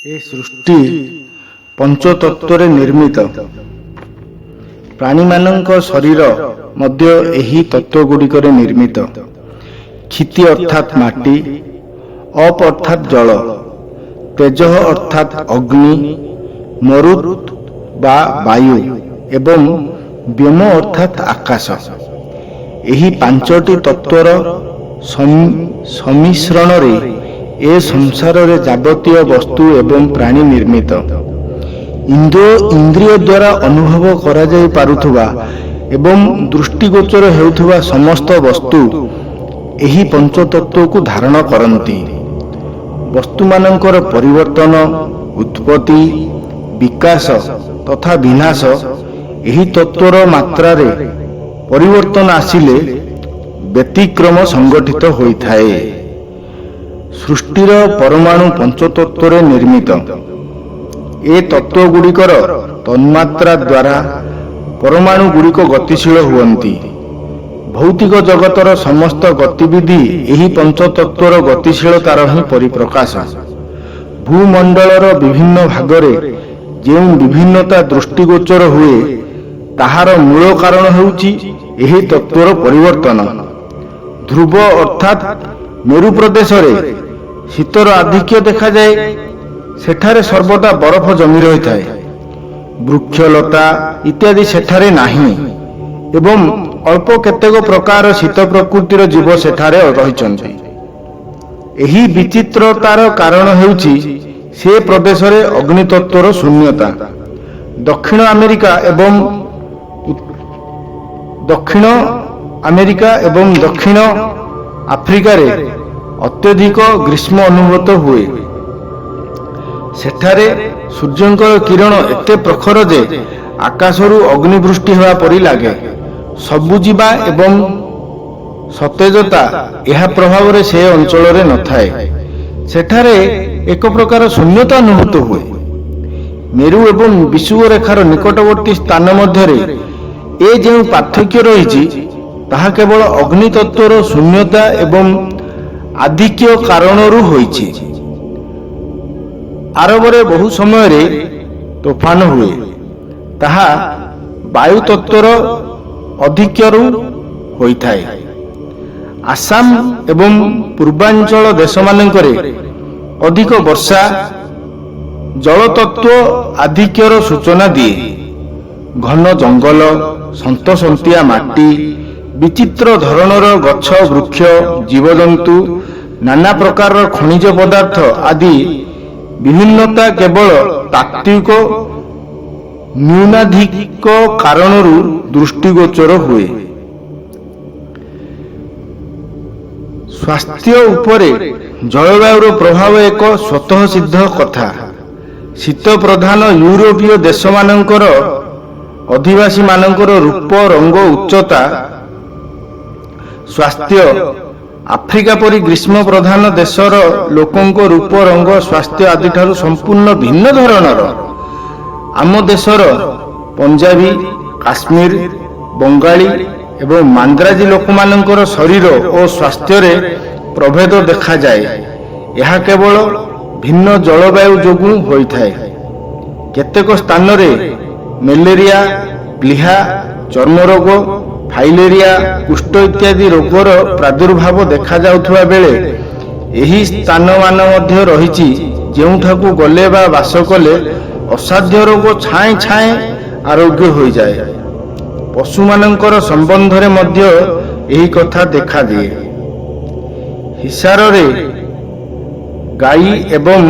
ଏ ସୃଷ୍ଟି ପଞ୍ଚତତ୍ତ୍ୱରେ ନିର୍ମିତ। ପ୍ରାଣୀମାନଙ୍କ ଶରୀର ମଧ୍ୟ ଏହି ତତ୍ତ୍ୱଗୁଡ଼ିକରେ ନିର୍ମିତ। କ୍ଷିତି ଅର୍ଥାତ୍ ମାଟି, ଅପ୍ ଅର୍ଥାତ୍ ଜଳ, ତେଜଃ ଅର୍ଥାତ୍ ଅଗ୍ନି, ମରୁତ୍ ବା ବାୟୁ ଏବଂ ବ୍ୟୋମ ଅର୍ଥାତ୍ ଆକାଶ। ଏହି ପାଞ୍ଚଟି ତତ୍ତ୍ୱର ସମ୍ମିଶ୍ରଣରେ ଏ ସଂସାରରେ ଯାବତୀୟ ବସ୍ତୁ ଏବଂ ପ୍ରାଣୀ ନିର୍ମିତ। ଇନ୍ଦ୍ରିୟ ଦ୍ୱାରା ଅନୁଭବ କରାଯାଇ ପାରୁଥିବା ଏବଂ ଦୃଷ୍ଟିଗୋଚର ହେଉଥିବା ସମସ୍ତ ବସ୍ତୁ ଏହି ପଞ୍ଚତତ୍ତ୍ୱକୁ ଧାରଣ କରନ୍ତି। ବସ୍ତୁମାନଙ୍କର ପରିବର୍ତ୍ତନ, ଉତ୍ପତ୍ତି, ବିକାଶ ତଥା ବିନାଶ ଏହି ତତ୍ତ୍ୱର ମାତ୍ରାରେ ପରିବର୍ତ୍ତନ ଆସିଲେ ବ୍ୟତିକ୍ରମ ସଂଘଟିତ ହୋଇଥାଏ। ସୃଷ୍ଟିର ପରମାଣୁ ପଞ୍ଚତତ୍ତ୍ୱରେ ନିର୍ମିତ। ଏ ତତ୍ତ୍ୱଗୁଡ଼ିକର ତନ୍ମାତ୍ରା ଦ୍ୱାରା ପରମାଣୁଗୁଡ଼ିକ ଗତିଶୀଳ ହୁଅନ୍ତି। ଭୌତିକ ଜଗତର ସମସ୍ତ ଗତିବିଧି ଏହି ପଞ୍ଚତତ୍ତ୍ୱର ଗତିଶୀଳତାର ହିଁ ପରିପ୍ରକାଶ। ଭୂମଣ୍ଡଳର ବିଭିନ୍ନ ଭାଗରେ ଯେଉଁ ବିଭିନ୍ନତା ଦୃଷ୍ଟିଗୋଚର ହୁଏ, ତାହାର ମୂଳ କାରଣ ହେଉଛି ଏହି ତତ୍ତ୍ୱର ପରିବର୍ତ୍ତନ। ଧ୍ରୁବ ଅର୍ଥାତ୍ ମେରୁ ପ୍ରଦେଶରେ ଶୀତର ଆଧିକ୍ୟ ଦେଖାଯାଏ। ସେଠାରେ ସର୍ବଦା ବରଫ ଜମି ରହିଥାଏ। ବୃକ୍ଷଲତା ଇତ୍ୟାଦି ସେଠାରେ ନାହିଁ ଏବଂ ଅଳ୍ପ କେତେକ ପ୍ରକାର ଶୀତ ପ୍ରକୃତିର ଜୀବ ସେଠାରେ ରହିଛନ୍ତି। ଏହି ବିଚିତ୍ରତାର କାରଣ ହେଉଛି ସେ ପ୍ରଦେଶରେ ଅଗ୍ନିତତ୍ତ୍ୱର ଶୂନ୍ୟତା। ଦକ୍ଷିଣ ଆମେରିକା ଏବଂ ଦକ୍ଷିଣ ଆଫ୍ରିକାରେ ଅତ୍ୟଧିକ ଗ୍ରୀଷ୍ମ ଅନୁଭୂତ ହୁଏ। ସେଠାରେ ସୂର୍ଯ୍ୟଙ୍କର କିରଣ ଏତେ ପ୍ରଖର ଯେ ଆକାଶରୁ ଅଗ୍ନିବୃଷ୍ଟି ହେବା ପରି ଲାଗେ। ସବୁଜିମା ଏବଂ ସତେଜତା ଏହା ପ୍ରଭାବରେ ସେ ଅଞ୍ଚଳରେ ନଥାଏ। ସେଠାରେ ଏକ ପ୍ରକାର ଶୂନ୍ୟତା ଅନୁଭୂତ ହୁଏ। ମେରୁ ଏବଂ ବିଷୁବରେଖାର ନିକଟବର୍ତ୍ତୀ ସ୍ଥାନ ମଧ୍ୟରେ ଏ ଯେଉଁ ପାର୍ଥକ୍ୟ ରହିଛି, ତାହା କେବଳ ଅଗ୍ନିତତ୍ତ୍ୱର ଶୂନ୍ୟତା ଏବଂ ଆଧିକ୍ୟ କାରଣରୁ ହୋଇଛି। ଆରବରେ ବହୁ ସମୟରେ ତୋଫାନ ହୁଏ। ତାହା ବାୟୁତତ୍ତ୍ୱର ଅଧିକ୍ୟରୁ ହୋଇଥାଏ। ଆସାମ ଏବଂ ପୂର୍ବାଞ୍ଚଳ ଦେଶମାନଙ୍କରେ ଅଧିକ ବର୍ଷା ଜଳତତ୍ତ୍ୱ ଆଧିକ୍ୟର ସୂଚନା ଦିଏ। ଘନ ଜଙ୍ଗଲ, ସନ୍ତସନ୍ତିଆ ମାଟି, ବିଚିତ୍ର ଧରଣର ଗଛ, ବୃକ୍ଷ, ଜୀବଜନ୍ତୁ, ନାନା ପ୍ରକାରର ଖଣିଜ ପଦାର୍ଥ ଆଦି ବିଭିନ୍ନତା କେବଳ ତାତ୍ତ୍ୱିକ ନ୍ୟୁନାଧିକ କାରଣରୁ ଦୃଷ୍ଟିଗୋଚର ହୁଏ। ସ୍ୱାସ୍ଥ୍ୟ ଉପରେ ଜଳବାୟୁର ପ୍ରଭାବ ଏକ ସ୍ୱତଃସିଦ୍ଧ କଥା। ଶୀତପ୍ରଧାନ ୟୁରୋପୀୟ ଦେଶମାନଙ୍କର ଅଧିବାସୀମାନଙ୍କର ରୂପ, ରଙ୍ଗ, ଉଚ୍ଚତା, ସ୍ୱାସ୍ଥ୍ୟ ଆଫ୍ରିକା ପରି ଗ୍ରୀଷ୍ମପ୍ରଧାନ ଦେଶର ଲୋକଙ୍କ ରୂପ, ରଙ୍ଗ, ସ୍ୱାସ୍ଥ୍ୟ ଆଦିଠାରୁ ସମ୍ପୂର୍ଣ୍ଣ ଭିନ୍ନ ଧରଣର। ଆମ ଦେଶର ପଞ୍ଜାବୀ, କାଶ୍ମୀର, ବଙ୍ଗାଳୀ ଏବଂ ମାନ୍ଦ୍ରାଜୀ ଲୋକମାନଙ୍କର ଶରୀର ଓ ସ୍ୱାସ୍ଥ୍ୟରେ ପ୍ରଭେଦ ଦେଖାଯାଏ। ଏହା କେବଳ ଭିନ୍ନ ଜଳବାୟୁ ଯୋଗୁଁ ହୋଇଥାଏ। କେତେକ ସ୍ଥାନରେ ମ୍ୟାଲେରିଆ, ପ୍ଳୀହା, ଚର୍ମରୋଗ, ଫାଇଲେରିଆ, କୁଷ୍ଠ ଇତ୍ୟାଦି ରୋଗର ପ୍ରାଦୁର୍ଭାବ ଦେଖାଯାଉଥିବା ବେଳେ ଏହି ସ୍ଥାନମାନ ମଧ୍ୟ ରହିଛି, ଯେଉଁଠାକୁ ଗଲେ ବା ବାସ କଲେ ଅସାଧ୍ୟ ରୋଗ ଛାଏଁ ଛାଏଁ ଆରୋଗ୍ୟ ହୋଇଯାଏ। ପଶୁମାନଙ୍କର ସମ୍ବନ୍ଧରେ ମଧ୍ୟ ଏହି କଥା ଦେଖାଦିଏ। ହିସାରରେ ଗାଈ ଏବଂ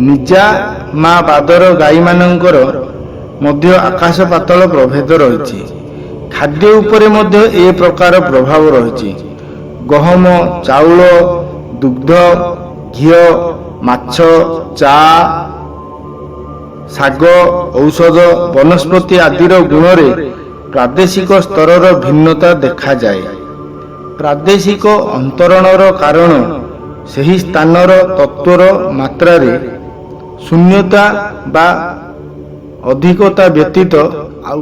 ନିଜାମାବାଦର ଗାଈମାନଙ୍କର ମଧ୍ୟ ଆକାଶ ପାତାଳ ପ୍ରଭେଦ ରହିଛି। ଖାଦ୍ୟ ଉପରେ ମଧ୍ୟ ଏ ପ୍ରକାର ପ୍ରଭାବ ରହିଛି। ଗହମ, ଚାଉଳ, ଦୁଗ୍ଧ, ଘିଅ, ମାଛ, ଚା, ଶାଗ, ଔଷଧ, ବନସ୍ପତି ଆଦିର ଗୁଣରେ ପ୍ରାଦେଶିକ ସ୍ତରର ଭିନ୍ନତା ଦେଖାଯାଏ। ପ୍ରାଦେଶିକ ଅନ୍ତରଣର କାରଣ ସେହି ସ୍ଥାନର ତତ୍ତ୍ୱର ମାତ୍ରାରେ ଶୂନ୍ୟତା ବା ଅଧିକତା ବ୍ୟତୀତ ଆଉ